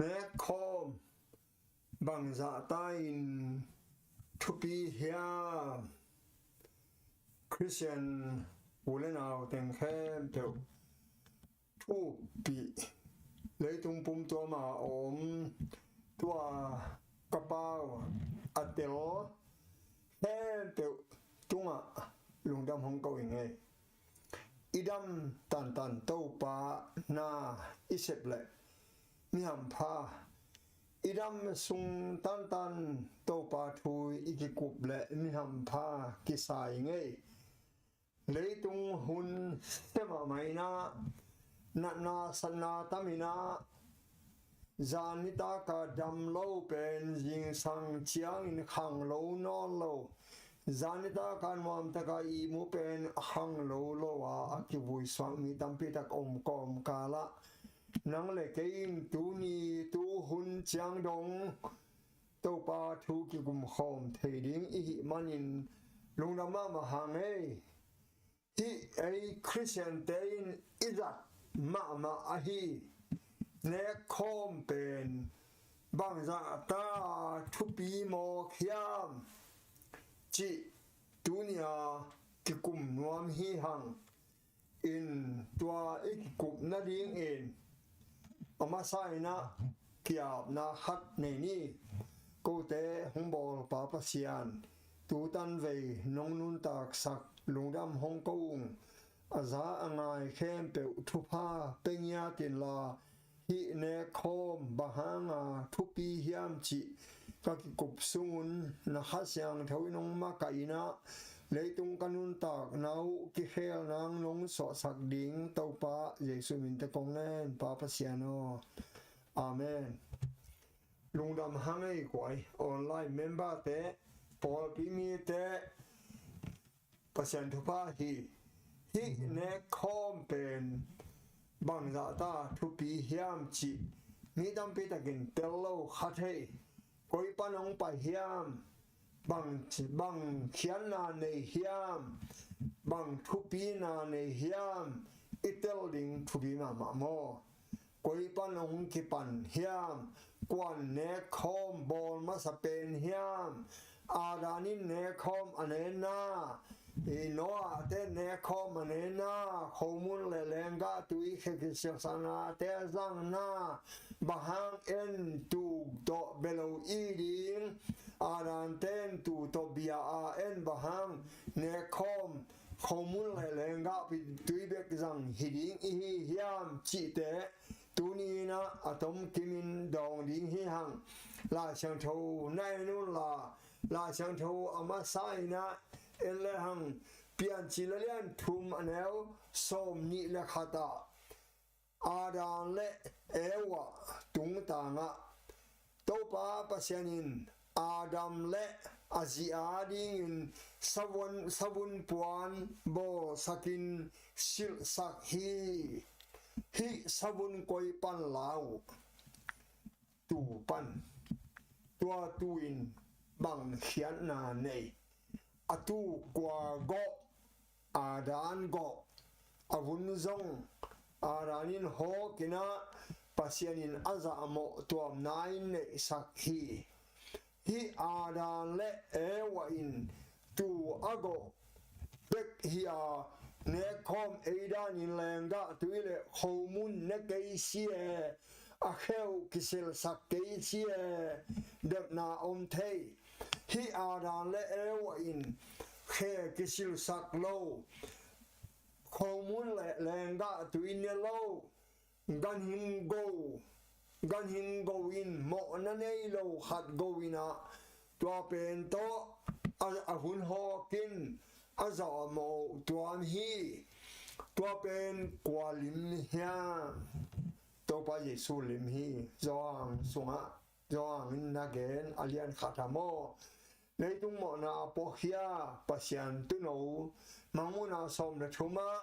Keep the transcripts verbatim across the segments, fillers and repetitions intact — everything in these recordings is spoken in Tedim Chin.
Nekkhawm bangzah ta in thupi hiam? Khristian u le nau teng khempeuh thupih leitung pumtuam a om tua ka pau a tel khempeuh tungah lungdam hong ko ing ei. I dam tantan Topa na i sep leh mi hampha, i dam sung tantan Topa thu i kikup leh mi hampha kisa ing ei. Leitung hun sia mahmah in ah, natna satna tam in ah, zan nitaka dam lo pen zingsang ciangin khang lo nawn lo, zan nitaka nuamtaka ihmu pen a khang lo lo a a kivui suak mi tampi tak om kawmkal ah, nang le kei in tuni tuhun ciang dong Topa thu kikum khawm thei ding i hih manin lungdam mahmah hang ei. Hih ei Khristiante in i zat mahmah ahi nekkhawm pen bangzah ta thupi mawk hiam cih tuni-a kikum nuam hi hang. In tua i kikup nadingin a masa in ah ki-apna khat nei ni. Kote hong bawl Pa Pasian, tu tan vei nong nuntaksak lungdam hong ko ung. A za a ngai khempeuh thupha pe ngiat inla, hih nekkhawm bang hanga thupi hiam cih ka kikup sungun na Kha Siangtho in hong makaih in ah, leitung ka nuntakna uh kikhel nang nong suahsak ding Topa Jesuh min tawh kong ngen, Pa Pasian aw. Amen. Lungdam hang ei kuai online member te, pawlpi mite, Pasian thupha hi. Hih nekkhawm pen bangzah ta thupi hiam cih mi tampi takin tel lo kha thei. Koi pan hong pai hiam, bang, bang khiatna nei hiam, bang thupina nei hiam, i tel ding thupi mahmah maw? Koi pan hong kipan hiam? Kuan nekkhawm bawl masa pen hiam? Adam in nekkhawm a nenna, i Noah te nekkhawm a nenna, khomun le lenggah tui khe kisilsakna te a zangna, bang hang en tuk tawh bia lo i ding? Adam te en tuk tawh bia a en bang hang nekkhawm khomun le lenggah tui bek zang hi ding i hi hiam cihte tuni in ah a tomkimin dawng ding hi hang. Lai Siangtho na en unla, Lai Siangtho a masa in ah en le hang. Piancil a lian thum a neu sawm nih le khat ah Adam le Eva tungtangah Topa Pasian in Adam le a zi adingin savun, savun puan bawlsakin silhsak hi. Hih savun koi pan la uh? Tu pan. Tua tu in bang khiatna nei? A tu kua gawh? Adam gawh. A vun zong Adam in hawk in ah Pasian in a zahmawh tuamna in neihsak hi. Hih Adam le Eva in tu a gawh bek hi a, nekkhawm ei danin lenggah tui le khomun ne kei si e, a kheuh kisilsak kei si e, depna om thei. Hih Adam le Eva in khe kisilsak lo, khomun le lenggah tui ne lo, ganhing go, ganhing go in mawhna nei lo khat go in ah, tua pen tawh a, a hun hawk in a zahmawh tuam hi. Tua pen kua lim hiam? Topa Jesuh lim hi. Johan sungah Johan in na gen a lian khat ah maw, leitung mawhna a puakhia Pasian Tuuno, Mangmuhna sawm le thum ah,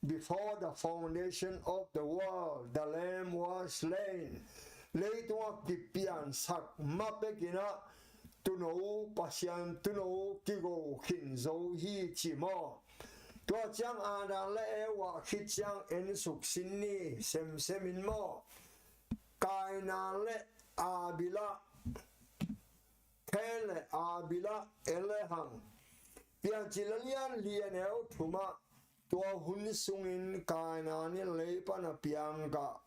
"Before the foundation of the world, the Lamb was slain." Leitungah kipiansak ma pekin ah Tuuno, Pasian Tuuno kigo khin zo hi ci maw? Tua ciang Adam le Eva khit ciang en suksin ni semsem in maw? Kainan le Abel ah, Kain le Abel ah en le hang. Piancil a lian li a neu thum ah, tua hun sungin Kainan in lei pan a piangkah,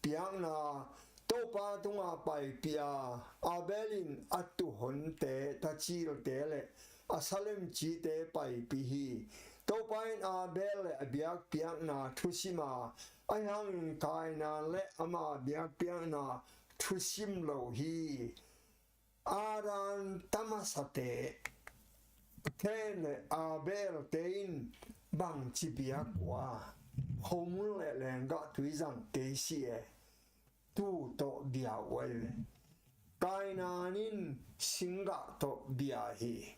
piakna Topa tungah paipih a, Abel in a tuhonte, tacilte le a salemcite paipih hi. Topa in Abel le a biakpiakna thusim a, ahi hangin Kainan le ama biakpiakna thusim lo hi. Adam ta masate, Kain le Abel te in bangci biak uh a, khomun le lenggah tui zang kei si e, tuu tawh bia uh a hi ve. Kainan in singgah tawh bia hi.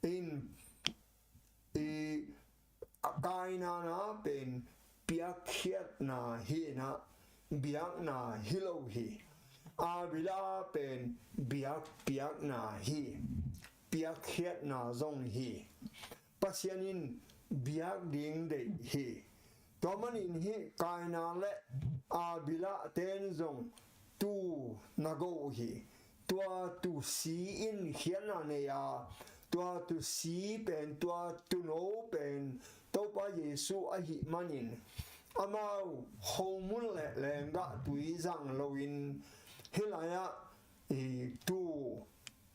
In, i, Kainan a pen piakkhiatna hi in ah, biakna hi lo hi. Abel a pen biakpiakna hi, piakkhiatna zong hi. Pasian in biak ding deih hi. Tua manin hih Kainan le Abel a ten zong tuu na go uh hi. Tua tuu si in khiatna nei a, tua tuu si pen, tua tuuno pen Topa Jesu ahih manin, amau khomun le lenggah tui zang loin, hih lai-ah i tuu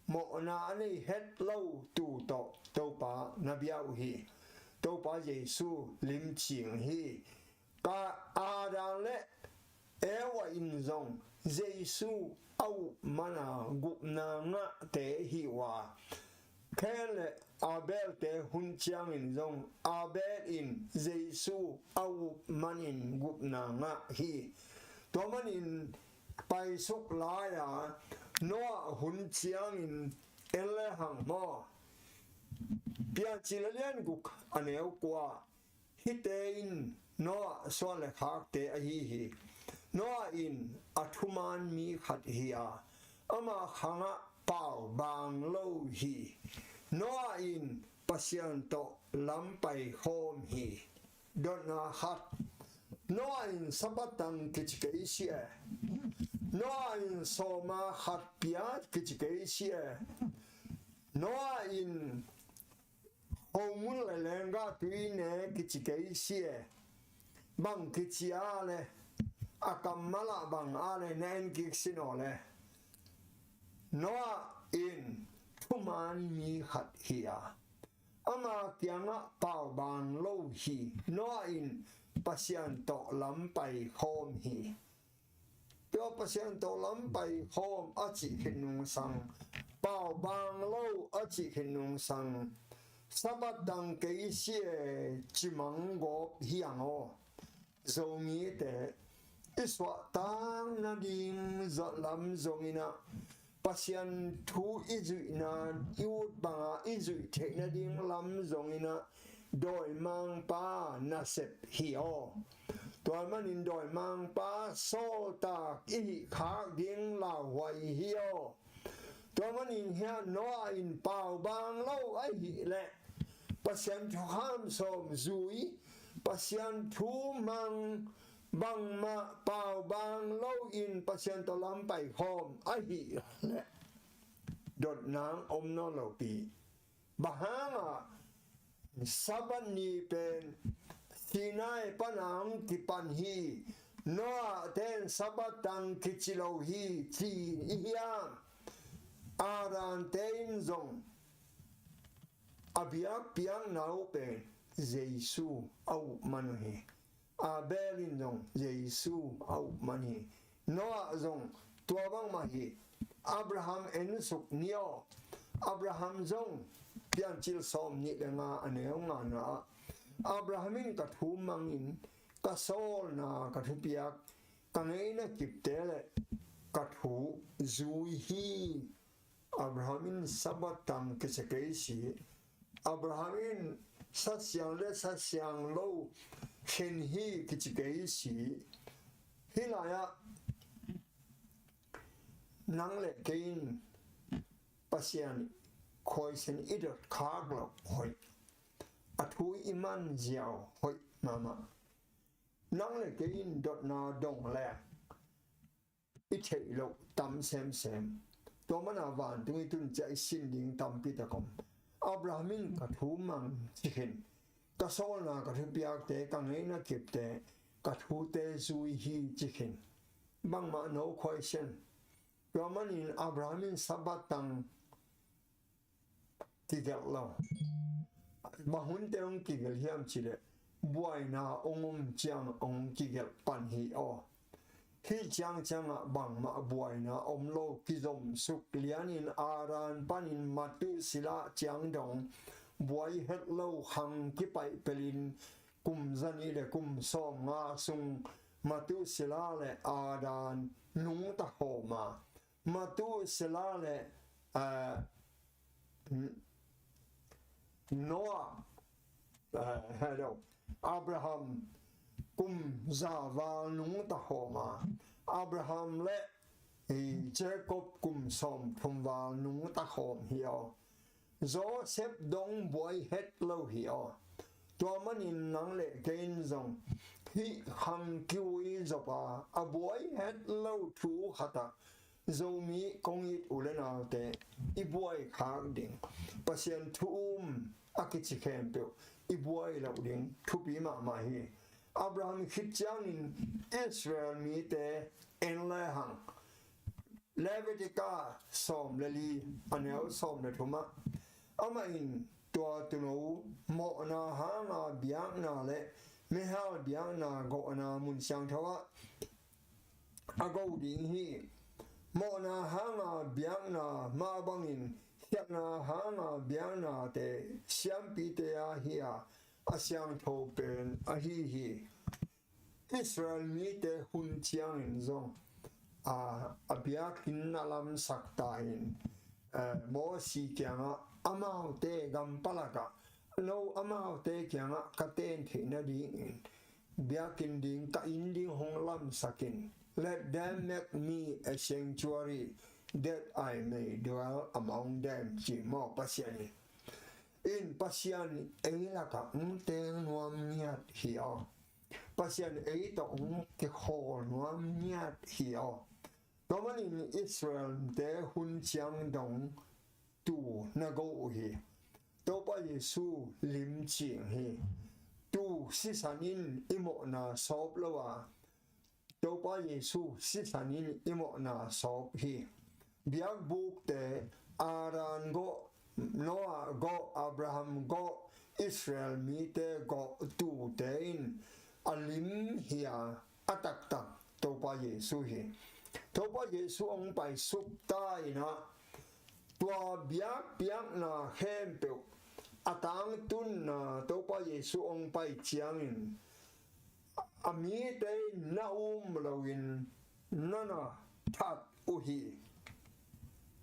mawhna a nei het lo tuu tawh Topa na bia uh hi. Topa Jesu limcing hi. Ka Adam le Eva in zong Jesu a up man a gupna ngahte hi uh a, Kain le Abel te hun ciangin zong Abel in Jesu a up manin gupna ngah hi. Tua manin paisuk lai-a Noah hun ciangin en le hang maw? Piancil a lian guk a neu kua, hihte in Noah suan le khakte ahi hi. Noah in a thuman mi khat hi a, ama khangah pau bang lo hi. Noah in Pasian tawh lam pai khawm hi. Dotna khat, Noah in Sabbath tang kici kei si e. Noah in sawma khat pia kici kei si e. Noah in khomun le lenggah tui ne kici kei si e. Bang kici a le, a kammal ah bang a le na en kik si naw le. Noah in thuman mi khat hi a, ama kiangah pau bang lo hi. Noah in Pasian tawh lam pai khawm hi. Tua Pasian tawh lam pai khawm a cih khit nungsang, pau bang lo a cih khit nungsang, Sabbath tang kei si e ci mang gawp hi ang aw. Zomite i suahtak nading zat lam zongin ah, Pasian thu i zuihna, i ut banga i zuih theih nading lam zongin ah, dawimangpa nasep hi aw. Tua manin dawimangpa sawltak i hih khak ding lauhuai hi aw. Tua manin hiah Noah in pau bang lo ahih leh, Pasian thukham sawm zui, Pasian thu mang, bangmah pau bang lo in Pasian tawh lam pai khawm ahih leh, dotna om nawn lo pi. Bang hangah Sabbath ni pen Sinai pana hong kipan hi. Noah ten Sabbath tang kici lo hi ci-in i hiam? Adam te in zong a biakpiakna uh pen Jesu a up man uh hi. Abel in zong Jesu a up man hi. Noah zong tua bangmah hi. Abraham ensuk ni aw. Abraham zong Piancil sawm nih le nga a neu nga na ah, Abraham in ka thu mangin, ka sawlna ka thupiak, ka ngeina kipte le ka thu zui hi. Abraham in Sabbath tang kici kei si. Abraham in sasiang le sasiang lo khen hi kici kei si. Hih lai-ah nang le kei in Pasian khuaisen i dot khak loh hoih, a thu i man ziau hoih mahmah. Nang le kei in dotna dong leng, i theih loh tam semsem. Tua mana vantung i tun ciah i sin ding tampi tak om. Abraham in ka thu mang ci khin, ka sawlna ka thupiakte, ka ngeina kipte, ka thute zui hi ci khin. Bangmah no question. Tua manin Abraham in Sabbath tang kigelh lo. Bang hunte hong kigelh hiam cih leh buaina hong om ciang hong kigelh pan hi aw. Hih ciangciangah bangmah buaina om lo, kizomsuk lianin Adan panin Matusilah ciang dong buai het lo, khang kipaih pelin kum zanih le kum sawmnga sung Matusilah le Adan nungta khawm a, Matusilah le, ah, Noah, ah, hello, Abraham kum za val nungta khawm a, Abraham le, eh, Jacob kum sawmthum val nungta khawm hi aw. Joseph dong buai het lo hi aw. Tua manin nang le kei in zong hih khang kiui zop a, a buai het lo thu khatah Zomi kong it u le naute i buai khak ding, Pasian thu um a kici khempeuh i buai loh ding thupi mahmah hi. Abraham khit ciangin Israel mite en le hang, Levitika sawm le li, a neu sawm le thumah, amah in tua tuuno mawhna hanga biakna le meihal biakna gawhna mun siangtho ah a go ding hi. Mawhna hanga biakna mah bangin khialhna hanga biaknate siampite a hi a, a siangtho pen ahi hi. Israel mite hun ciangin zong, a, a biakinn a lamsak ta in, eh, Mosi kiangah amaute gampalakah no amaute kiangah ka ten theih nadingin biakinn ding, ka inn ding hong lamsak in, "Let them make me a sanctuary that I may dwell among them," ci maw Pasian in. In Pasian ei lakah hong teng nuam ngiat hi aw. Pasian ei tawh hong kikhawl nuam ngiat hi aw. Tua manin Israelte hun ciang dong tuu na go uh hi. Topa Jesu lim cing hi. Tuu sisan in i mawhna sawp lo a, Topa Jesu sisan in i mawhna sawp hi. Biakbukte, Adan gawh, Noah gawh, Abraham gawh, Israel mite gawh tuute in a lim hi a, a taktak Topa Jesu hi. Topa Jesu hong paisuk ta in ah, tua biakpiakna khempeuh a tangtunna Topa Jesu hong pai ciangin a mite in na um loin na na that uh hi.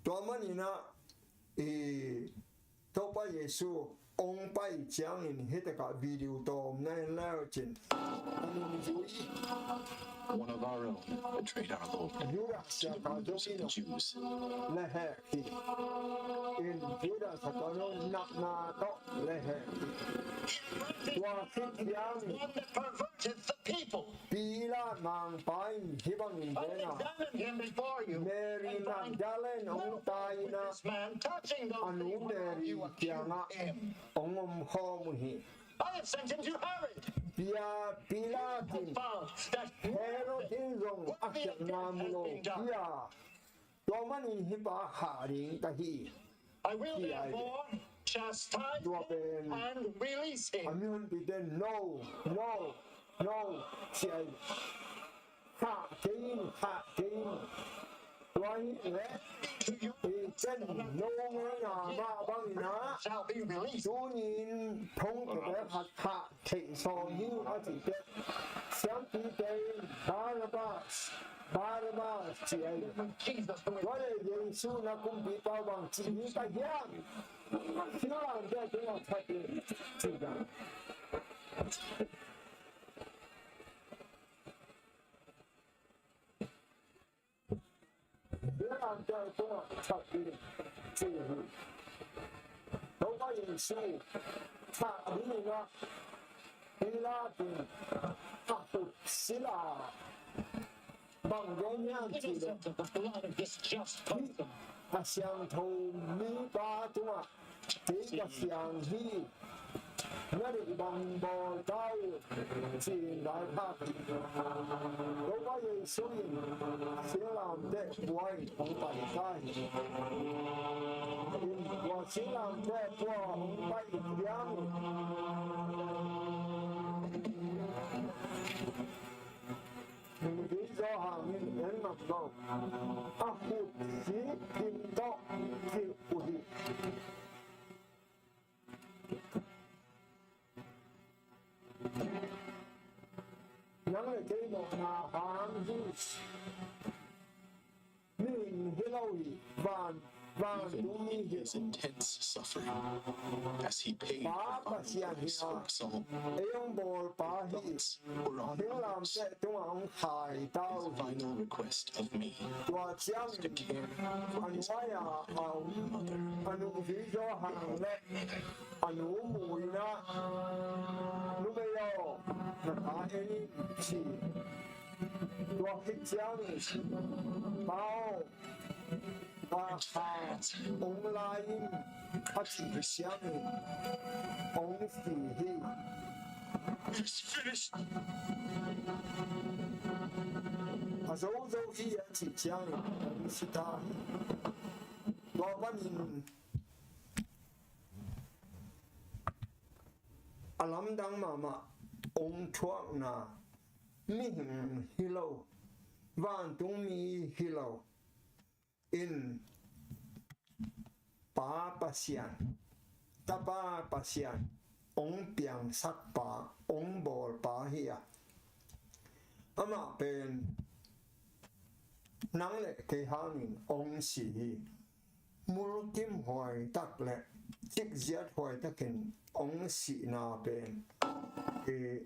Tua manin ah, i Topa Jesu hong pai ciangin hih takah video tawm na en le uh cin. A nungzui, one of our own betrayed our Lord. Judas siapa zong in le heh hi. In Judas siapa zong nakna tawh le heh hi. Tua khit ciangin, one that perverted the people. Pilat mangpa in hih bangin gen a, Mary Magdalene hong tai in ah, a nu Mary kiangah hong omkhawm uh hi. Pilat in, Herod in zong a khialhna mu lo hi a, tua manin hih pa khah ding ka hi, ci a hi. Tua pen a mihonpite, "No, no, no," ci a hi. "Khah kei in, khah kei in." Tua hi leh, i ken no ngeina mah bangin ah, tuni in thongkiate khat khah theih sawm hi, a cih teh, siampite in, "Barabbas, Barabbas," ci a hi. Tua leh, "Jesu na kumpipa uh bang ci ding ka hiam? Thil lamte tungah that in," ci a hi. Thil lamte tungah that in, ci hi. Topa Jesu thah dingin ah Pilat in a khut sil a, Bang gen hiam cih leh, a siangtho mipa tungah kei ka siang hi, na deih bang bawl ta uh, ci-in daiphak hi. Topa Jesu in singlamteh pua in hong pai ta hi. In tua singlamteh pua hong pai ciangin, nungzui Johan in en ngam lo, a khut sik kim tawh kilh uh hi. Nang le kei mawhna hang hi. Mihing hi lo hi, van, vantungmi hi lo. His intense suffering as he paid for Pa Pasian hi a, ei hong bawl pa hi. Singlamteh tungah hong khai ta uh hi. Tua ciangin a nuai-a a om a nungzui Johan le a nu mu in ah, "Numei aw, na ta en in," ci. Tua khit ciangin, "Pa aw, na kha hong la in," a cih ciangin hong si hi. A zozo hi a cih ciangin hong si ta hi. Tua panin a lamdang mahmah hong thuakna, mihing hi lo, vantungmi hi lo in, Pa Pasian, Tapa Pasian hong piangsak pa, hong bawl pa hi a, amah pen nang le kei hangin hong si hi. Mulkimhuai tak le cikziathuai takin hong sihna pen, eh,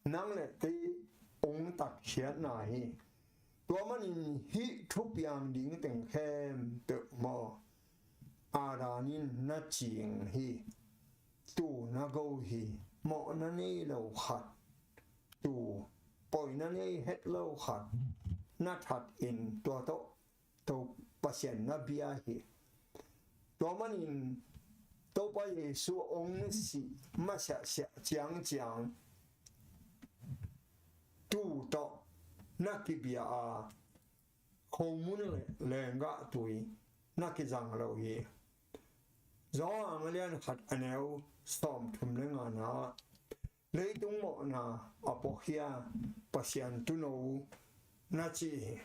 nang le kei hong tatkhiatna hi. Tua manin hih thupiang ding teng khempeuh maw, Adam in na cing hi. Tuu na go hi. Mawhna nei lo khat, tuu poina nei het lo khat na that in, tua tawh Topa Pasian na bia hi. Tua manin Topa Jesu hong sih masiahsiah ciangciang tuu tawh na kibia a, khomun le lenggah tui na kizang lo hi. Johan a lian khat a neu sawmthum le ngana ah, leitung mawhna a puakhia Pasian Tuuno na ci hi.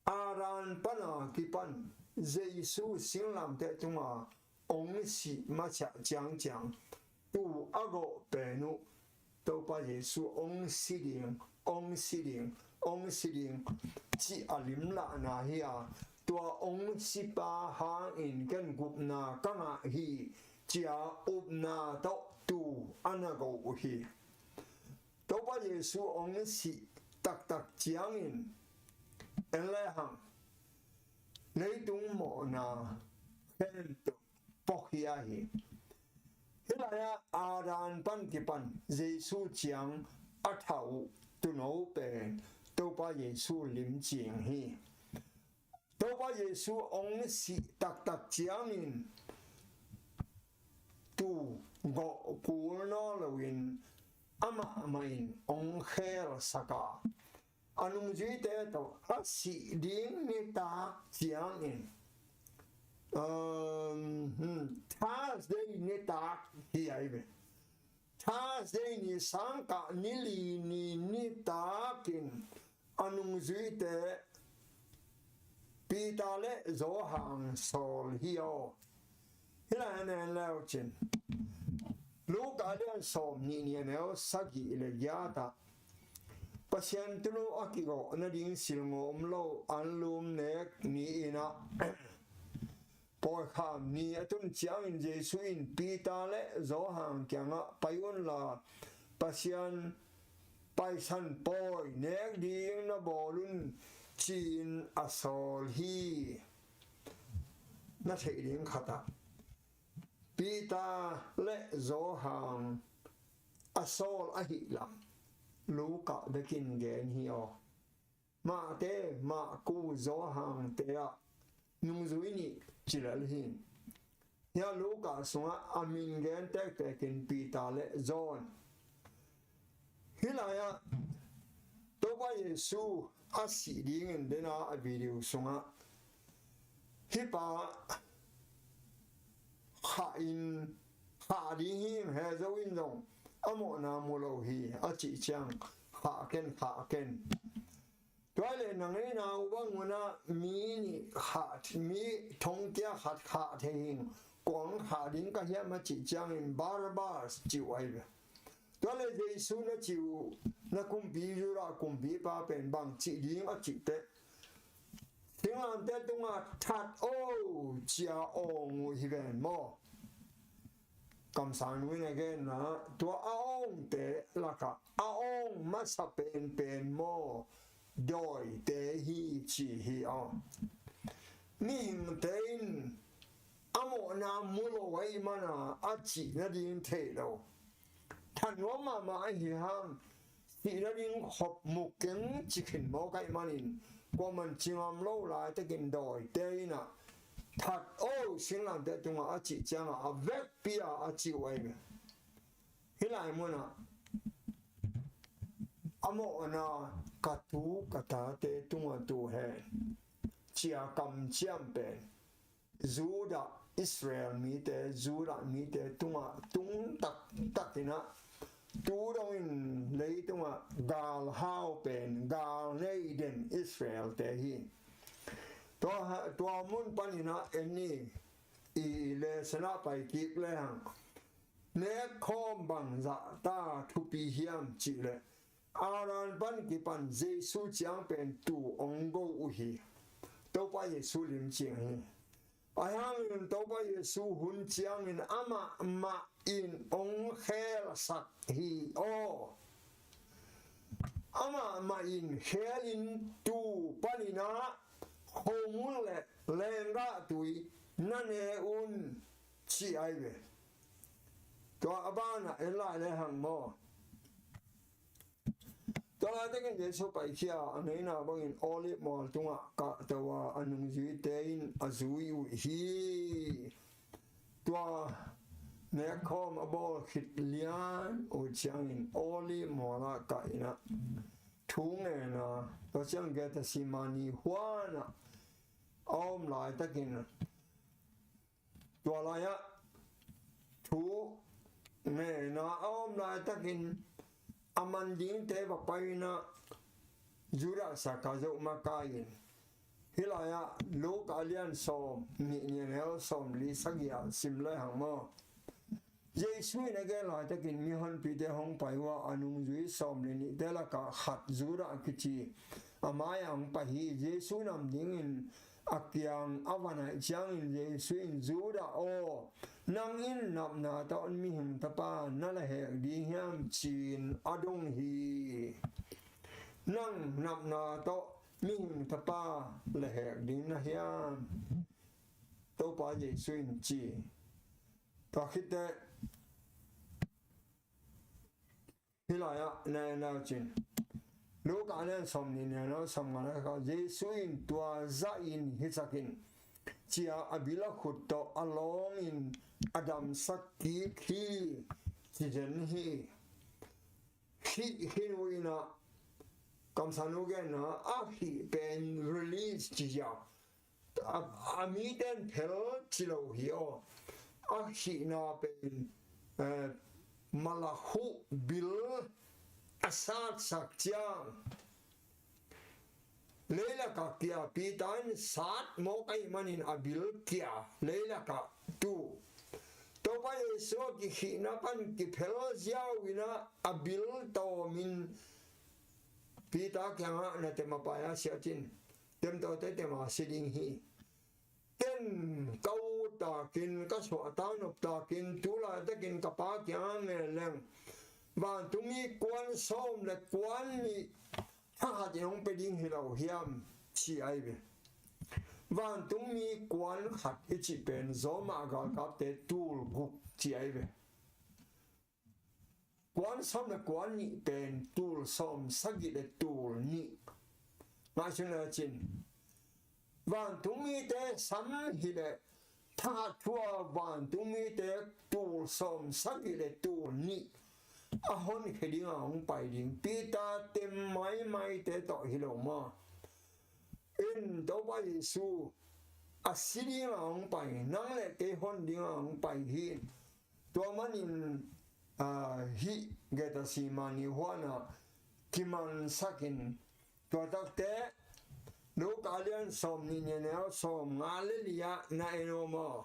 Adam pana kipan Jesu singlamteh tunga hong sih masiah ciangciang, tuu a gawh pen uh Topa Jesu hong si ding, hong si ding, hong si ding cih a limlahna hi a, tua hong sipa hangin ken gupna ka ngah hi, ci-a upna tawh tuu a na go uh hi. Topa Jesu hong sih taktak ciangin en lehang leitung mawhna khempeuh puakhia hi. Hih lai-ah Adam pan kipan Jesu ciang a thah uh Tuuno pen Topa Jesu limcing hi. Topa Jesu hong sih taktak ciangin tuu gawh kul nawn loin amah mah in hong khelsak a, a nungzuite tawh a sih ding nitak ciangin, um, hmm, Thursday nitak hi ai ve. Thursday ni sangkah ni li ni nitakin a nungzuite Peter le Johan sawl hi aw. Hih lai-ah en leu cin, Luka lian sawm nih ni a neu sagih le giat ah, Pasian Tuuno a kigawh nading silngaw om lo anlum nek ni-in ah, pawikham ni a tun ciangin Jesu in Peter le Johan kiangah, "Pai unla, Pasian Paisan pawi nek ding na bawl un," ci-in a sawl hi. Na theih ding khatah Peter le Johan a sawl ahih lam Luka bekin gen hi aw. Mate, Maku, Johan te ah nungzui nih ci lel hi. Hia Luka sungah a min gen tektekin Peter le John. Hih lai-ah Topa Jesu a sih dingin dena a video sungah hih pa khah in, khah ding hi, he zo in zong a mawhna mu lo hi a cih ciang, khah ken, khah ken. Tua le na ngeina uh bang un ah mi nih khah, mi thongkia khat khah thei hing, kua khah ding ka hiam a cih ciangin Barabbas ci uh ahi ve. Tua le Jesu na ci uh, na kumpi Judah kumpipa pen bang cih ding a cih teh, singlamteh tungah that o, ci-a awng uh hi ven maw. Kamsang nu in a genna, tua a awngte lakah a awng masa penpen maw, dawite hi ci hi aw. Mihingte in a mawhna mu lo ahih mana a cih nading thei lo. That nuam mahmah ahi hang, cih nading khop mu keng ci khin mawk ahih manin, kuaman ci ngam lo laitakin dawite in ah, that o, singlamteh tungah a cih ciangah a vekpi-a a ci uh ahi ve. Hih lai munah a mawhna ka tu ka tate tungah tu hen, ci-a kamciam pen Judah, Israel mite, Judah mite tungah tung taktakin ah, tu dongin leitungah galhau pen, gal nei den Israel-te hi. Tua, tua mun panin ah en ni, i le sana pai kik lehang, nekkhawm bangzah ta thupi hiam cih leh, Aaron pan kipan Jesu ciang pen tu ong go uh hi. Topa Jesu lim ciang hi. Ahi hangin Topa Jesu hun ciangin amah mah in ong khelsak hi aw. Amah mah in khelin tu panin ah khomun le lenggah tui na ne un ci ahi ve. Tua a banah en lai lehang maw. Tua laitakin Jesu paikhia a ngeina bangin Olive mual tungah kahto a, a nungzuite in a zui uh hi. Tua nekkhawm a bawl khit lian uh ciangin Olive mualah kah in ah thu ngen a, tua ciang Gethsemane huanah a om laitakin, tua lai-ah thu ngen a a om laitakin a man dingte va pai in ah Judas Iskariot makaih in, hih lai-ah Luka a lian sawm nih, a neu sawmli sagih ah sim lehang maw. Jesu in a gen laitakin mihonpite hong pai uh a, a nungzui sawmli nihte lakah khat Judas kici a mai-ah hong pai hi. Jesu nam dingin a kiang a va naih ciangin Jesu in, "Judas aw, nang in napna tawh mihing tapa na lehhek ding hiam?" ci-in a dong hi. "Nang napna tawh mihing tapa lehhek ding na hiam?" Topa Jesu in ci. Tua khit teh hih lai-ah na en le uh cin, Luka a lian sawmnih, a neu sawmnga lakah, Jesu in, "Tua zahin hisak in," ci-a a bil a khut tawh a lawngin a damsak kik hi, ci den hi. Khih khin uh in ah, kamsang nu genna, a khih pen release ci-a, a, a mite in phel ci lo hi aw. A khihna pen, eh, malakhuh bil a satsak ciang, leilakah kia, Peter in sat mawk ahih manin a bil kia, leilakah tu. Topa Jesu a kikhihna pan kiphel ziau in ah a bil tawmin Peter kiangah, "Na tem a pai a, sia cin, tem tawh teh tem a, si ding hi. Ken ka ut takin, ka suahtak nop takin, tu laitakin ka Pa kiangah ngen leng, vantungmi kuan sawm le kuan nih thakhatin hong pia ding hi lo hiam?" ci ahi ve. Vantungmi kuan khat i cih pen Roma galkapte tul guk ci ahi ve. kuan sawm le kuan nih pen tul sawm sagih le tul nih. Ngaihsun le cin, vantungmite sam hileh thakhat thu-a vantungmite tul sawm sagih le tul nih a honkhia dinga hong pai ding. Peter tem maimaite tawh hi lo maw? In Topa Jesu a si dinga hong pai, nang le kei hon dinga hong pai hi. Tua manin hih Gethsemane huanah kimansakin, tua takte Luka lian sawm nih, a neu sawm nga le li-ah na en uh maw?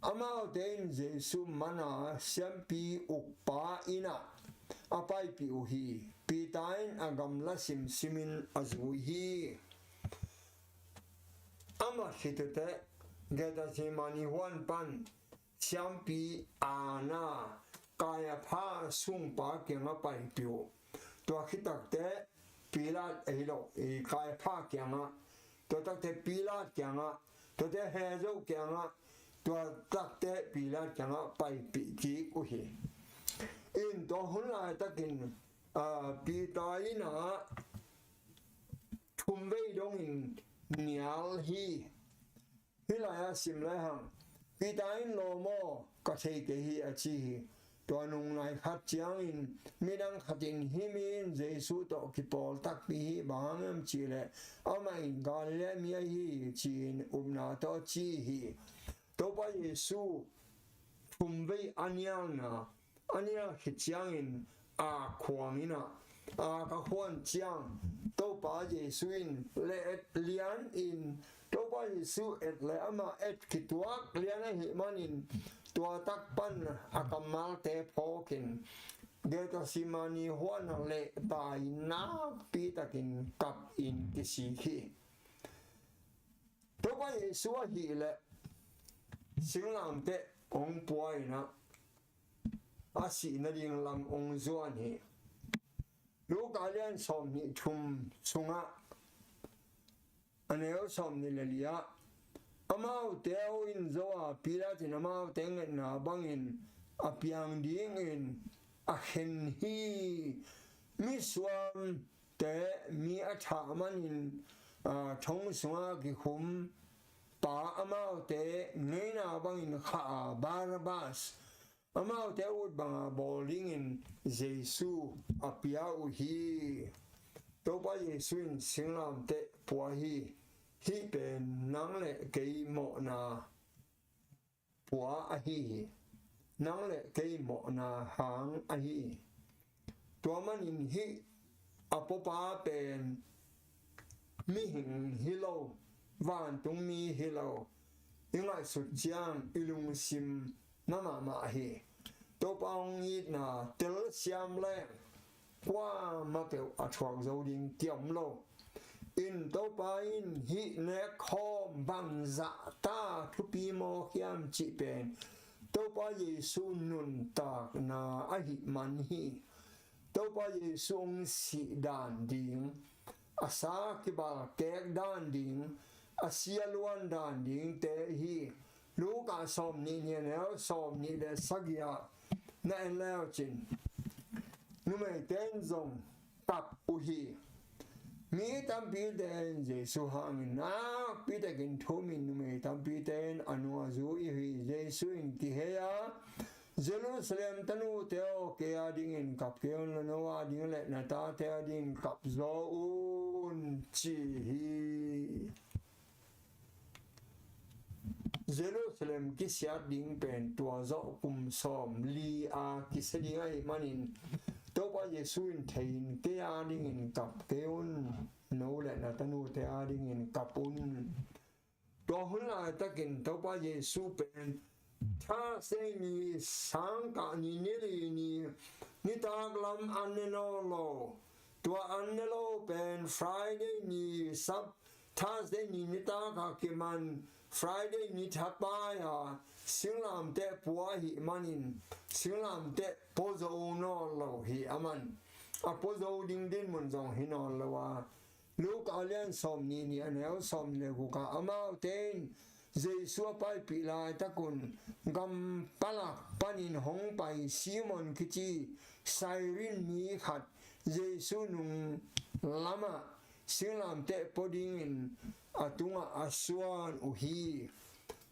Amaute in Jesu mana siampi ukpa innah a paipih uh hi. Peter in a gamla simsimin a zui hi. Amah khit uh teh Gethsemane huan pan siampi Anna, Kaiapha sungpa kiangah paipih uh. Tua khit takte Pilat ahi lo, Kaiapha kiangah, tua takte Pilat kiangah, tuate Herod kiangah, tua takte Pilat kiangah paipih kik uh hi. In tua hun laitakin Peter innah thumvei dongin nial hi. Hih lai-ah sim lai hang. Peter in, lawm aw, ka thei kei hi, a ci hi. Tua nung nai khat ciangin midang khat in, hih mi in Jesu tawh kipawl takpi hi, bang hang hiam cihleh amah in Galilee mi ahi hi, ci-in upna tawh a ci hi. Topa Jesu thumvei a nialna, a nial khit ciangin a khuang innah a ka khuan ciang Topa Jesu in le et lianin, Topa Jesu et le amah et kituak lian ahih manin tua tak pan a kammalte phawkin Gethsemane huanah lehtai nakpi takin kapin kisik hi. Topa Jesu ahileh singlamteh hong pua innah a sih nading lam hong zuan hi. Luka lian sawm nih thum sungah a neu sawm nih le li-ah, amaute a hong zo a, Pilat in amaute ngetna bangin a piang dingin a khen hi. Misuamte mi a thah manin thong sungah kikhum pa amaute ngeina bangin khah a, Barabbas, amaute ut banga bawl dingin Jesu a pia uh hi. Topa Jesu in singlamteh pua hi. Hih pen nang le kei mawhna pua ahi hi. Nang le kei mawhna hang ahi hi. Tua manin hih a puapa pen mihing hi lo, vantungmi hi lo, i ngaihsut ciang i lungsim na mahmah hi. Topa hong itna telsiam leng kuamah peuh a thuak zo ding kiom lo. In Topa in hih nekkhawm bangzah ta thupi mawk hiam cih pen Topa Jesu nuntakna ahih man hi. Topa Jesu hong sih dan ding, a sa kibalkek dan ding, a si a luan dan dingte hi. Luka sawm nih nih a neu sawm nih le sagih ah na en leucin, numeite in zong kap uh hi. Mi tampite in Jesu hangin nakpi takin thumin, numei tampite in a nung a zui uh hi. Jesu in kihei a, Jerusalem tanute aw, kei a dingin kap kei un la, no a ding le na tate a dingin kap zaw un, ci hi. Jerusalem kisiat ding pen tua zawh kum sawm li a kisia ding ahih manin Topa Jesu in thei in, kei a dingin kap kei un, no le na tanute a dingin kap un. Tua hun laitakin Topa Jesu pen Thursday ni, sangkah ni, ni li ni, nitak lam an ne nawn lo. Tua an ne lo pen Friday ni, sap Thursday ni nitak a kiman Friday ni thapai a singlamteh pua ahih manin singlamteh pua zo nawn lo hi. Aman a pua zo ding dinmun zong hi nawn lo a, Luka lian sawm nih nih a neu sawm nih le guk ah amaute in Jesu a paipih laitakun gam palak pan in hong pai Simon kici Cyrene mi khat Jesu nung lamah singlamteh pua dingin a tungah a suan uh hi.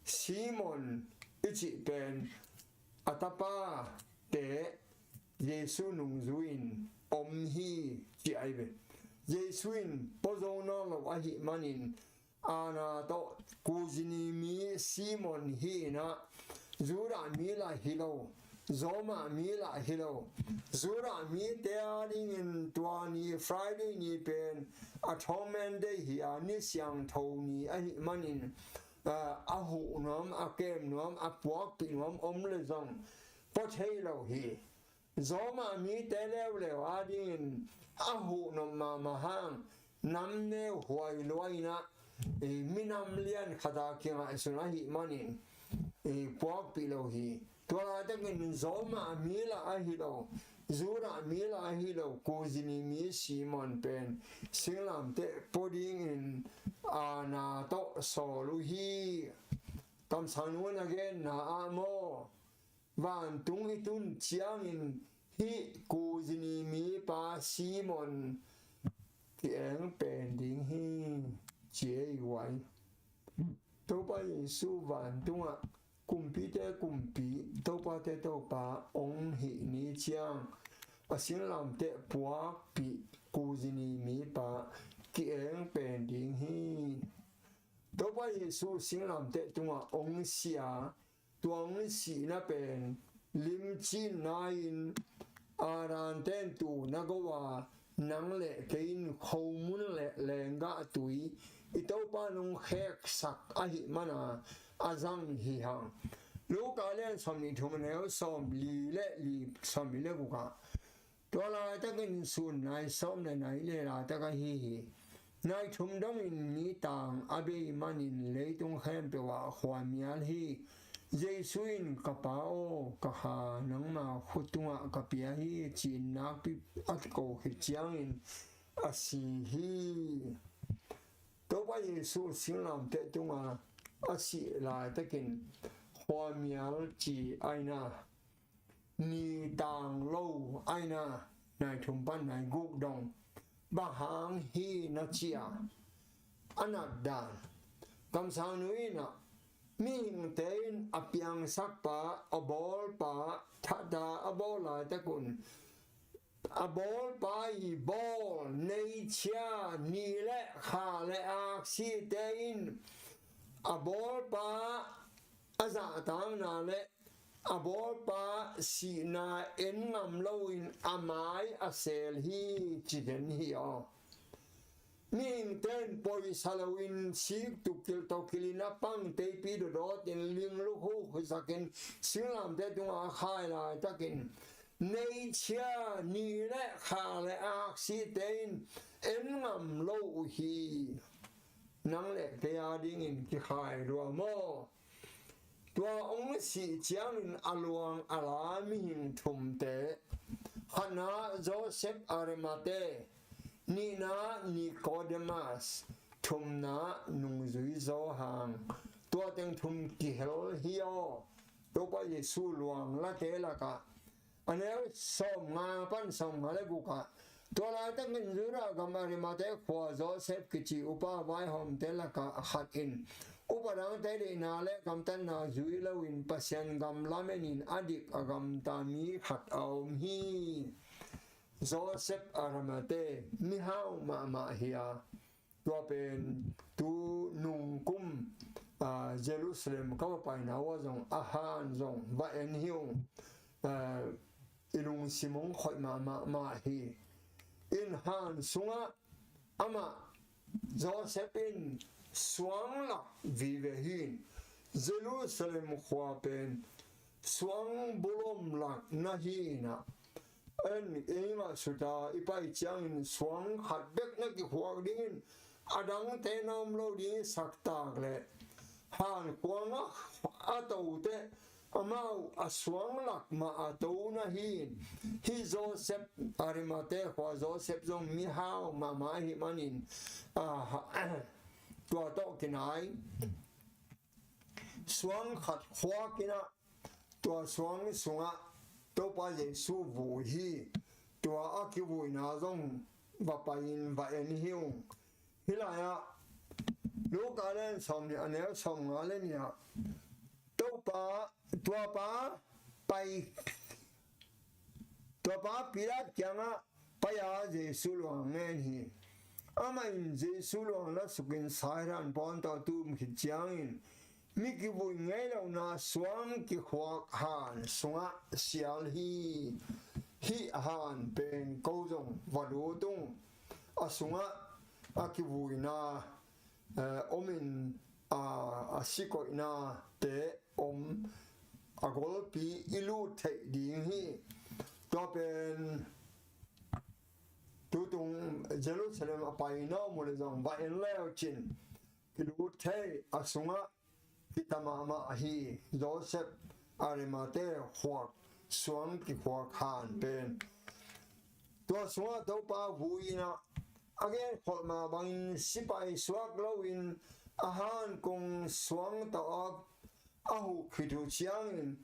Simon i cih pen a tapate Jesu nungzui-in om hi, ci ahi ve. Jesu in pua zo nawn lo ahih manin Anna tawh Kurini mi Simon hi in ah, Judah mi lah hi lo, Roma mi lah hi lo. Judah mite a dingin tua ni Friday ni pen Atonement Day hi a, ni siangtho ni ahih manin, ah, a huh nuam, a kem nuam, a puakpih nuam om le zong pua thei lo hi. Roma mite leuleu a dingin a huh nop mahmah hang, nam neu huai lua in ah, eh, minam lian khat a kingaihsun ahih manin, eh, puakpih lo hi. Tua laitakin Roma mi lah ahi lo, Judah mi lah ahi lo, Kurini mi Simon pen singlamteh pua dingin Anna tawh sawl uh hi. Kamsang nu in a genna ah maw, vantung i tun ciangin hih Kurini mipa Simon ki-eng pen ding hi, ci ei uai. Topa Jesu vantungah kumpite kumpi, topate Topa hong hih ni ciang a singlamteh puakpih Kurini mipa ki-eng pen ding hi. Topa Jesu singlamteh tungah hong si a, tua hong sihna pen limcinna in Adam ten tu na go a, nang le kei in khomun le lenggah tui i Topa in hong kheksak ahih mana a zang hi hang. Luka lian sawmnih thum, neu sawmli le li, sawmli le guk ah, tua laitakin sun nai sawm le nai le laitak ahi hi. Nai thum dongin mi tang a bei manin leitung khempeuh ah khuamial hi. Jesu in, "Ka Pa aw, ka kha nangma khut tungah ka pia hi," ci-in nakpi a ko khit ciangin a si hi. Topa Jesu singlamteh tunga a sih laitakin khuamial ci a hi na, ni tang lo a hi na, nai thum pan nai guk dong. Bang hang hi na ci a, a nat dan. Kamsang nu in ah, mihingte in a piangsak pa, a bawl pa, thahta a bawl laitak un, a bawl pa i bawl, neichia, ni le kha le aksite in a bawl pa a zahtakna le a bawl pa sihna en ngam loin a mai a seel hi, ci den hi aw. Mihingte in poisa loin sik tuk kilh to kilh in a pang teipi dawdawt in ling lukhu zakin singlamteh tungah a khai laitakin neichia, ni le kha le aksite in en ngam lo uh hi. Nang le kei a dingin kikhai lua maw? Tua hong sih ciangin a luang a la mihing thumte, khatna Joseph Arimathea, nihna Nicodemus, thumna nungzui Johan, tua teng thum kihel hi aw. Topa Jesu luang late lakah a neu sawmnga pan sawmnga le guk ah, tua laitakin Judah gam Arimathea khua Joseph kici upa vaihawmte lakah khat in upa dangte deihna le gamtatna zui loin Pasian gam lamenin a dik a gamta mi khat a om hi. Joseph Arimathea mihau mahmah hi a, tua pen tu nungkum, ah, Jerusalem ka va paina uh ah zong a han zong va en hi ung. Ah, i lungsim hong khoih mahmah mah hi. In han sungah amah Joseph in suang lak vive hi. Jerusalem khua pen suang bulom lak na hi in ah, en ei ngah suta i pai ciangin suang khat bek na kikhuak dingin a dangte na om lo ding i saktak leh, han kuang a, a tote amau a suang lak mah a to na hi. Hih Joseph, Arimathea khua Joseph zong mihau mahmah ahih manin, ah, tua tawh kinai suang khat khuak in ah, tua suang sungah Topa Jesu vui hi. Tua a kivuina zong va pai-in va en hi ung. Hih lai-ah Luka lian sawmnih, a neu sawmnga le nih ah Topa, tuapa pai, tuapa Pilat kiangah pai-a Jesu luang ngen hi. Amah in Jesu luang lasukin sairan pawn tawh tum khit ciangin mi kivui ngei lohna suang kikhuak han sungah sial hi. Hih han pen ko zong va lut ung. A sungah a kivuina eh, omin a, a sikoihna te om a golpi i lut theih ding hi. Tua pen tutung Jerusalem a paina om uh le zong va en leu cin kilut thei a sungah kita mahmah hi. Joseph Arimathea khuak suang kikhuak han pen tua sungah Topa vui-in ah a genkholh mah bangin sipai suak loin a han kung suang tawh a, a huh khit uh ciangin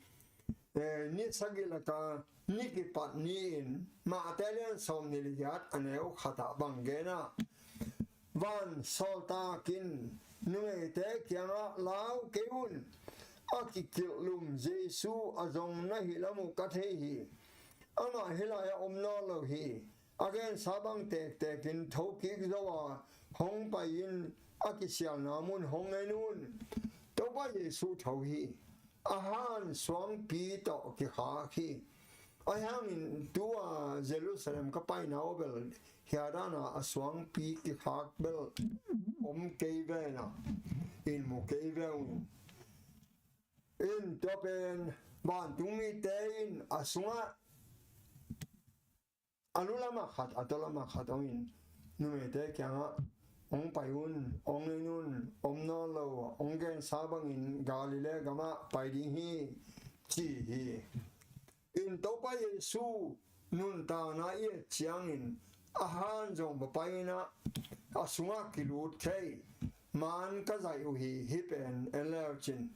eh, ni sagih laka ni kipat ni-in Mate lian sawmnih le giat a neu khat ah bang gen ah, van sawltak in numeite kiangah lau kei un, a kikilhlum Jesu a zong na hilh lam uh ka thei hi. Amah hih lai-ah om nawn lo hi. A gensa bang tektekin thokik zo a hong pai-in a kisialna mun hong en un. Topa Jesu tho hi. A han suangpi tawh kikhak hi. Ahi hangin tu-a Jerusalem ka paina uh bel hia dana a suangpi kikhak bel om kei ve na, in mu kei ve un. In tua pen vantung mite in a sungah a lu lamah khat, a tua lamah khat hong in numeite kiangah hong pai un, hong en un, om nawn lo, hong gensa bangin Galilee gamah pai ding hi, ci hi. In Topa Jesu nuntakna i et ciangin a han zong va pai-in ah a sungah kilut thei man ka zaih uh hi. Hih pen en leu cin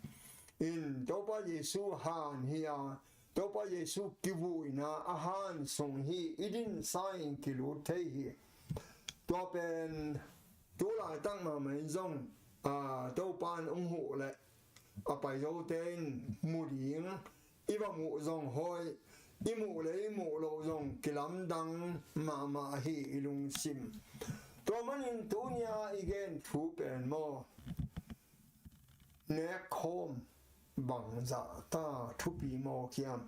in Topa Jesu han hi a, Topa Jesu kivuina a han sung hi. I dinsa in kilut thei hi. Tua pen tu laitak mahmah in zong a, Topa in hong huh leh a pai zote in mu ding, i va muh zong hoih, i muh le i muh loh zong kilamdang mahmah hi i lungsim. Tua manin tunia i gen thu pen maw, nekkhawm bangzah ta thupi maw kiam?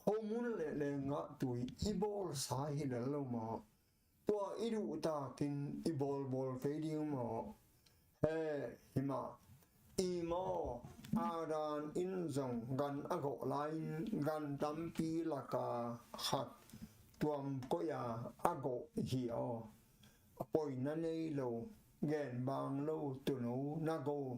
Khomun le lenggah tui i bawlsa hi lel lo maw? Tua i duhtakin i bawlbawl kei ding maw? He, hi mah. I maw, Adam in zong gan a gawh lai-in gan tampi laka khat tuam koih a a gawh hi aw. A poina nei lo, genbang lo, tuuno na go,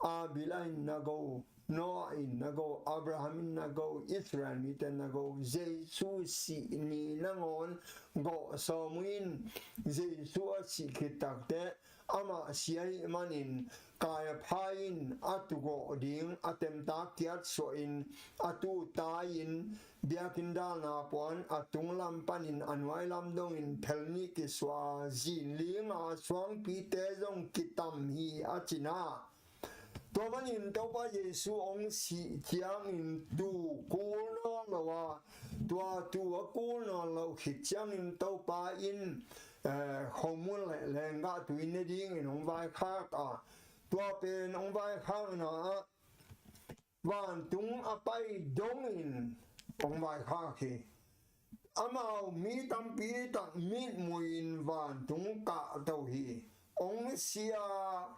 Abel in na go, Noah in na go, Abraham in na go, Israel mite na go, Jesu sih ni nangawn gawh sawm uh in, Jesu a sih khit takteh amah si ahih manin Kaiapha in a tugawh ding a temtak kiat suahin a tutai-in biakinn dalna puan a tunglam panin a nuailam dongin phelnih kisuah a zinlinga suangpite zong kitam hi a cina. Tua manin Topa Jesu hong sih ciangin tuu kul nawn lo a, tua tuu a kul nawn lo khit ciangin Topa in eh, khomun le lenggah tui ne dingin hong vaikhak a, tua pen hong vaikhakna ah vantung a pai dongin hong vaikhak hi. Amau mi tampi tak mitmuhin vantung kahto hi. Hong sia,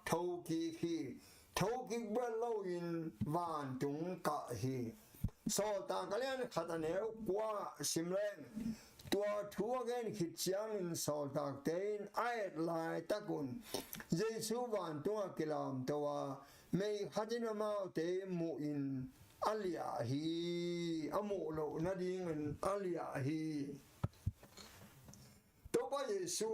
thokik hi. Thokik bek loin vantung kah hi. Sawltak a lian khat a neu kua sim leng, tua thu a gen khit ciangin sawltakte in a et laitak un Jesu vantung a kilamto a, mei khat in amaute muhin a liah hi, a muh loh nadingin a liah hi. Topa Jesu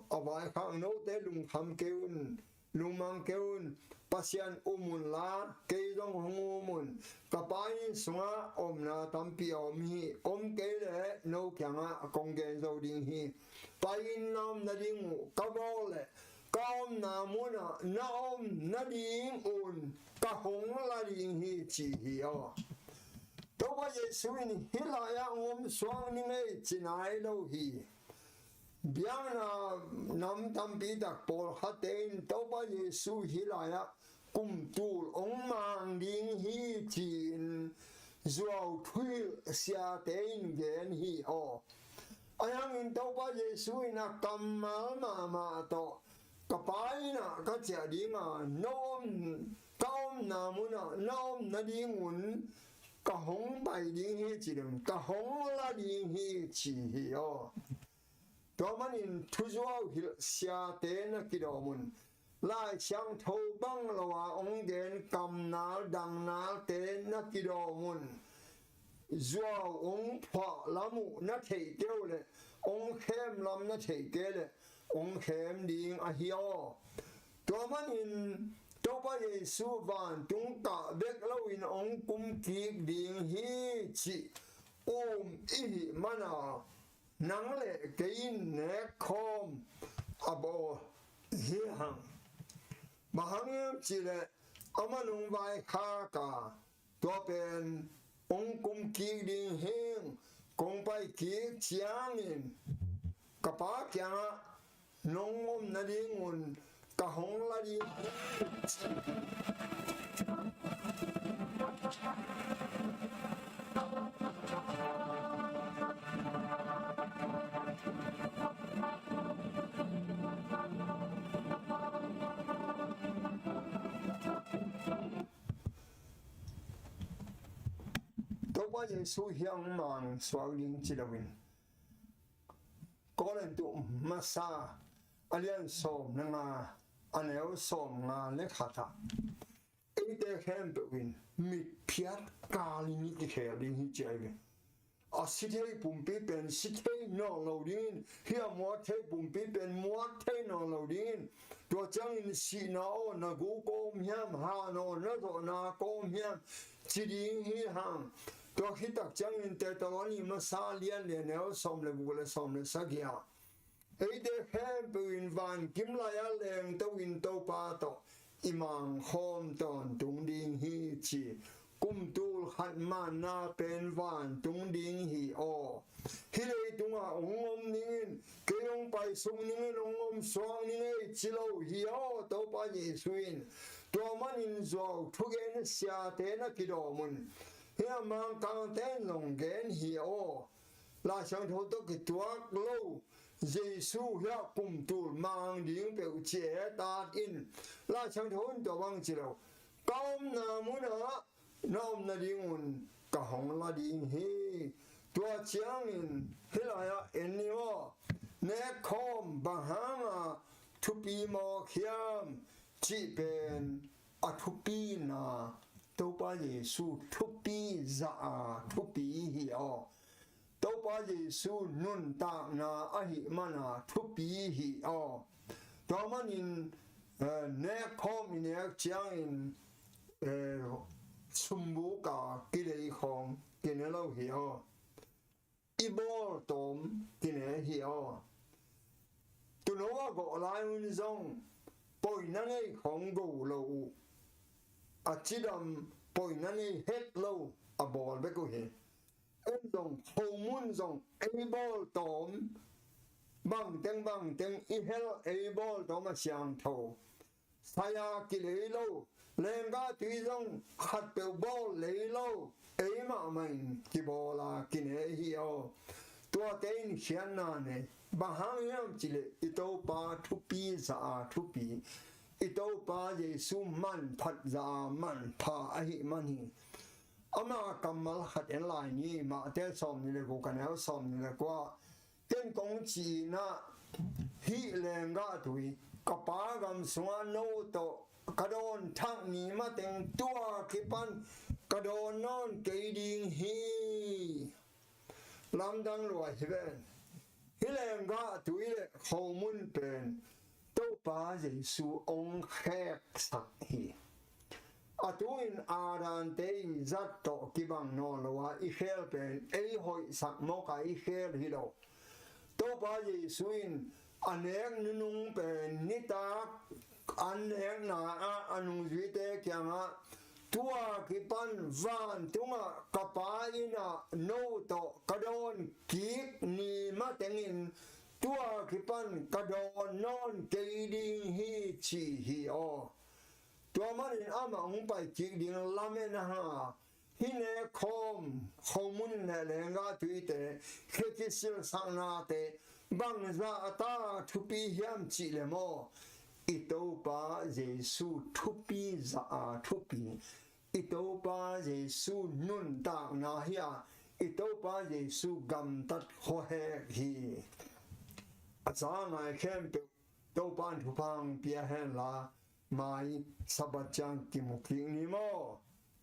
a vaikhak note lungkham kei un. lungmang kei un, Pasian um unla kei zong hong um un. Ka Pa inn sungah omna tampi a om hi. Om kei leh no kiangah kong gen zo ding hi. Pa inn na om nading uh ka bawl leh ka omna munah na om nading un ka hong la ding hi, ci hi aw. Topa Jesu in hih lai-ah hong om suak ning ei ci nai lo hi. Biakna nam tampi tak pawlkhatte in Topa Jesu hih lai-ah kum tul hong mang ding hi ci-in zuau thuhilh siate in gen hi aw. Ahi hangin Topa Jesu in a kammal mahmah tawh, ka Pa inn ah ka ciah ding a, na om, ka omna munah na om nading un ka hong pai ding hi ci ding, ka hong la ding hi ci hi aw. Tua manin thuzuau hilh siate na kidawm un. Lai Siangtho bang lo a hong gen kamnal dangnalte na kidawm un. Zuau hong phuah lam uh na theih kei uh leh hong khem lam na theih kei leh hong khem ding ahi aw. Tua manin Topa Jesu vantung kah bek loin hong kum kik ding hi cih um i hih mana nang le kei in nek khawm a bawl hi hang. Bang hang hiam cih leh amah nung vaikhak a, tua pen hong kum kik ding hing, kong pai kik ciangin ka Pa kiangah nong om nadingun ka hong la ding hi. Topa Jesu hiang mang suak ding ci loin, Korintu masa a lian sawm le nga, a neu sawm nga le khat ah, eite khempeuh in mitphiat kalin i kikhel ding hi ci ahi ve. A si thei pumpi pen si thei nawn lo dingin, hih a muak thei pumpi pen muak thei nawn lo dingin, tua ciangin sihna aw na gu kawm hiam, han aw na zawhna kawm hiam ci ding hi hang. Tua khit tak ciangin Thesalonika masa lian le neu sawm le guk le sawm le sagih ah, eite khempeuh in vankim lai-ah lengto in Topa tawh i mangkhawm tawntung ding hi ci. Kum tul khat manna pen vantung ding hi aw. Hih leitungah hong om ning in, kei hong paisuk ning in, hong om suak ning ei ci lo hi aw, Topa Jesu in. Tua manin zuau thugen siate na kidawm un. Hih a Mangkangte in zong gen hi aw. Lai Siangtho tawh kituak lo Jesu hiah kum tul mang ding peuh ci e tat in, Lai Siangtho in tua bang ci lo, ka omna munah na om nadingun ka hong la ding hi. Tua ciangin hih lai-ah en ni aw, nekkhawm bang hanga thupi mawk hiam cih pen a thupina, Topa Jesu thupi zah a thupi hi aw. Topa Jesu nuntakna ahih mana thupi hi aw. Tua manin, eh, nekkhawm i nek ciangin, eh, sumbuk a kilei khawng kine lo hi aw. I bawltawm kine hi aw. Tuuno a gawh lai un zong poina ngei khawng go lo uh. A cidam poina ngei het lo a bawl bek uh hi. En zong, khomun zong ei bawltawm, bangteng bangteng i hel ei bawltawm a siangtho. Sai-a kilei lo, lenggah tui zong khatpeuh bawl lei lo, ei mahmah in kibawl a kine hi aw. Tuate in khiatna nei, bang hang hiam cih leh i Topa thupi zah a thupi, i Topa Jesu manphat zah a manpha ahih man hi. Ama kammal khat en lai ni, Mate sawmnih le guk a neu sawmnih le kua. Ken kong ci-in ah, hih lenggah tui ka Pa gam sungah no tawh ka dawn thak ni mateng tua kipan ka dawn nawn kei ding hi. Lamdang lua hi ven. Hih lenggah tui le khomun pen Topa Jesu hong kheksak hi. A tu-in Adam te i zat tawh kibang nawn lo a, i khel pen ei hoihsak mawk a, i khel hi lo. Topa Jesu in a nek nunung pen nitak an nekna ah a nungzuite kiangah, tua kipan vantungah ka Pa inn ah no tawh ka dawn kik ni matengin tua kipan ka dawn nawn kei ding hi, ci hi aw. Tua manin amah hong pai kik ding lamen a hang a, hih nek khawm khomun le lenggah tuite, hih kisilsaknate bangzah a ta thupi hiam cih le maw, i Topa Jesu thupi zah a thupi, i Topa Jesu nuntakna hi a, i Topa Jesu gamtat khuahek hi. A za ngai khempeuh Topa in thupha hong pia henla, mai Sabbath ciang kimu kik ni maw.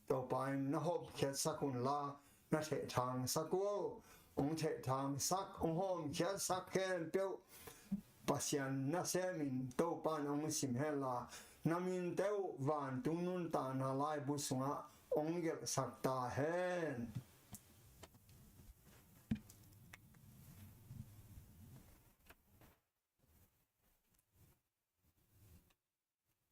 Topa in na hopkhiatsak unla, na thehthangsak uh, hong thehthangsak, hong hawmkhiatsak khempeuh Pasian nasemin Topa in hong sim henla, na minte uh vantung nuntakna laibu sungah hong gelhsak ta hen.